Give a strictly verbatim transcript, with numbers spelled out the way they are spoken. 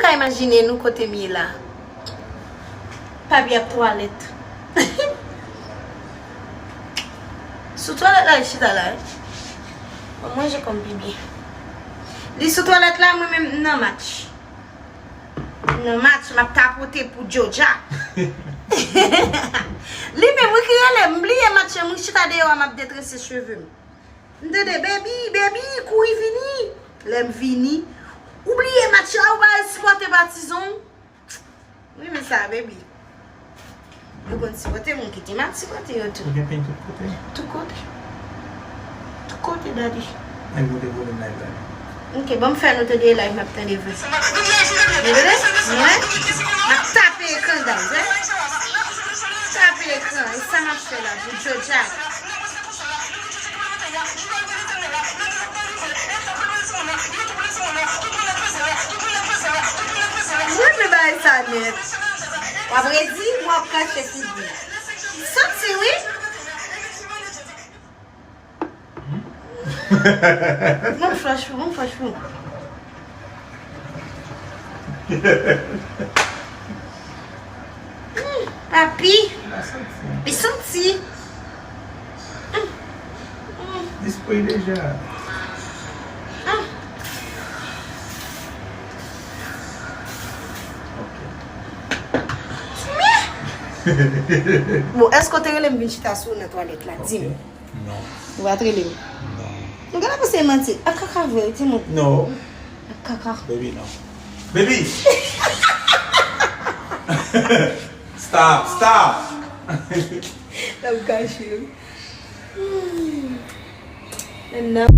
Ka imajine nou kote m ye la. Papi ap twalèt. Sou twalèt la, li chita la, wi. Bon, mwen je kòm pi byen. Li sou twalèt la, mwen menm m nan match. M nan match, m ap tapote pou Joe Jack. Li menm, wi, ki rele m, m bliye match, mwen chita deyò a, m ap detrese cheve m. M tande, "Baby, baby, kouri vini." Lè m vini, ou bliye match la, ou pa al sipòte patizan w. Wi, men sa, baby. Yo konn sipòte moun ki te mal sipòte yo tou. Ou gen peny tout kote? Tout kote. Tout kote, daddy. Ay, monte volim live la. Ok, bon, m fè nou tande live, m ap tande vre. Ou tande? Mwen, m ap tape ekran, guys, eh. Tape ekran, e sa m ap fè la, pou Joe Jack. Mwen renmen bagay sa nèt. W ap redi, mwen ap kache figi. Santi, wi. Bon, flash pou, bon, flash pou. Hmm, papi. Li santi. Hmm. Hmm. Li spray deja. Hmm. Ok. Bon, èske w te rele m vin chita sou ou nan twalèt la? Di m. Ok. Non. Ou pa t rele m? Non. Nou genlè panse e manti. Ak kaka vre, wi, timoun. No. Ak kaka. Baby, non. Baby! Stop, stop! L ap kache, wi. Hmm. Nan.